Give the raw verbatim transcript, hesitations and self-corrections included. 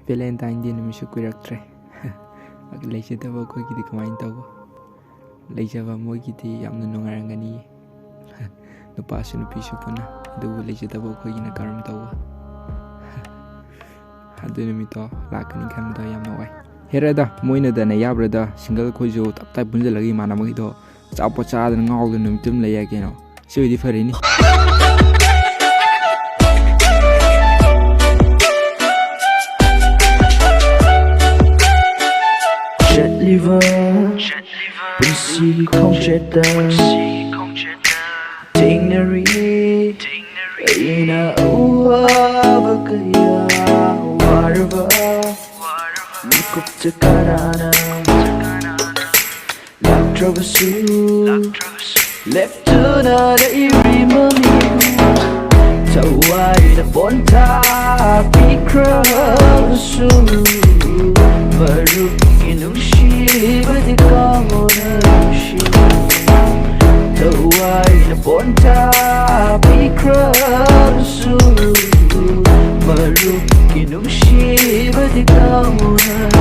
Valentine ꯗꯦ ꯅꯨꯃꯤꯠꯁꯨ ꯀꯨꯏꯔꯛꯇ꯭ꯔꯦ꯫ ꯂꯩꯖꯗꯕ ꯑꯩꯈꯣꯏꯒꯤꯗꯤ ꯀꯃꯥꯏꯅ ꯇꯧꯕ? ꯂꯩꯖꯕ ꯃꯣꯏꯒꯤꯗꯤ ꯌꯥꯝꯅ ꯅꯨꯡꯉꯥꯏꯔꯝꯒꯅꯤ꯫ ꯅꯨꯄꯥꯁꯨ ꯅꯨꯄꯤꯁꯨ ꯄꯨꯟꯅ, ꯑꯗꯨꯕꯨ ꯂꯩꯖꯗꯕ ꯑꯩꯈꯣꯏꯒꯤꯅ ꯀꯔꯝ ꯇꯧꯕ? ꯑꯗꯨ ꯅꯨꯃꯤꯠꯇꯣ ꯂꯥꯛꯀꯅꯤ ꯈꯟꯕꯗ ꯌꯥꯝꯅ ꯋꯥꯏ꯫ ꯍꯦꯔꯥꯗ, ꯃꯣꯏꯅꯗꯅ ꯌꯥꯕ꯭ꯔꯗ, ꯁꯤꯡꯒꯜ ꯑꯩꯈꯣꯏꯁꯨ ꯇꯞ ꯇꯥꯏ ꯄꯨꯟꯁꯤꯜꯂꯒ ꯏꯃꯥꯟꯅꯕꯒꯤꯗꯣ ꯑꯆꯥꯄꯣꯠ ꯆꯥꯗꯅ ꯉꯥꯎꯗꯅ ꯅꯨꯃꯤꯠꯇꯨꯝ ꯂꯩ ꯌꯥꯏ ꯀꯩꯅꯣ꯫ ꯁꯤ ꯑꯣꯏꯗꯤ ꯐꯔꯤꯅꯤ꯫ ꯆꯠꯂꯤꯕ ꯄꯨꯟꯁꯤ ꯈꯣꯡꯆꯠꯇ ꯊꯦꯡꯅꯔꯤ ꯑꯩꯅ ꯑꯋꯥꯕ ꯀꯌꯥ, ꯋꯥꯔꯕ ꯃꯤꯀꯨꯞꯇ ꯀꯅꯥꯅ ꯂꯥꯛꯇ꯭ꯔꯕꯁꯨ, ꯂꯦꯞꯇꯨꯅ ꯂꯩꯔꯤ ꯃꯃꯤꯡ꯫ ꯊꯋꯥꯏꯅ ꯄꯣꯟꯊꯥ ꯄꯤꯈ꯭ꯔꯕꯁꯨ, ꯃꯔꯨꯞꯀꯤ ꯅꯨꯡꯁꯤꯕꯗꯤ ꯀꯥꯎꯅ ꯅꯨꯡꯁꯤ꯫ ꯊꯋꯥꯏꯅ ꯄꯣꯟꯊꯥ ꯄꯤꯈ꯭ꯔꯕꯁꯨ, ꯃꯔꯨꯞꯀꯤ ꯅꯨꯡꯁꯤꯕꯗꯤ ꯀꯥꯎꯅ